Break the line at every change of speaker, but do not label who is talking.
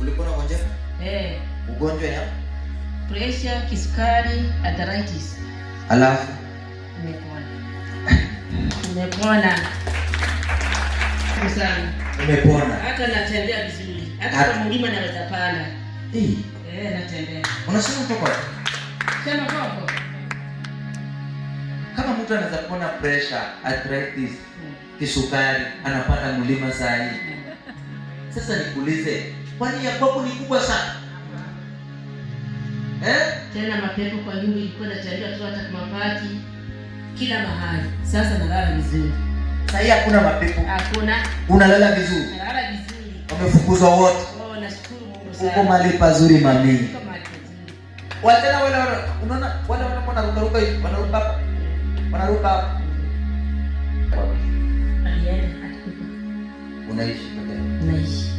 Ulikuwa unagonjeka?
Eh.
Ugonjwa ya
Pressure, kisukari, arthritis.
Alafu
nimepona. Nimepona. Sana.
Umepona.
Hata natembea vizuri. Hata kwa mlima naweza panda.
Eh.
Eh, natembea.
Unasema kutoka wapi?
Sema kwako.
Kama mtu anaweza kupona pressure, arthritis, kisukari, anapanda mlima saa hii. Sasa nikuulize, kwani ya kwako ni kubwa sana? Eh?
Tena mapepo kwa nyumba ilikuwa inatembea tu hata kwa mabati kila mahali. Sasa nalala vizuri.
Sasa hii hakuna mapepo.
Hakuna.
Unalala vizuri.
Nalala vizuri.
Wamefukuzwa wote.
Oh, nashukuru Mungu sana.
Uko mahali pazuri mami.
Uko mahali pazuri.
Wachana wale wale, unaona wale wanaruka ruka hivi, wanaruka hapa. Wanaruka hapa.
Alienda atakufa.
Unaishi peke yako?
Naishi.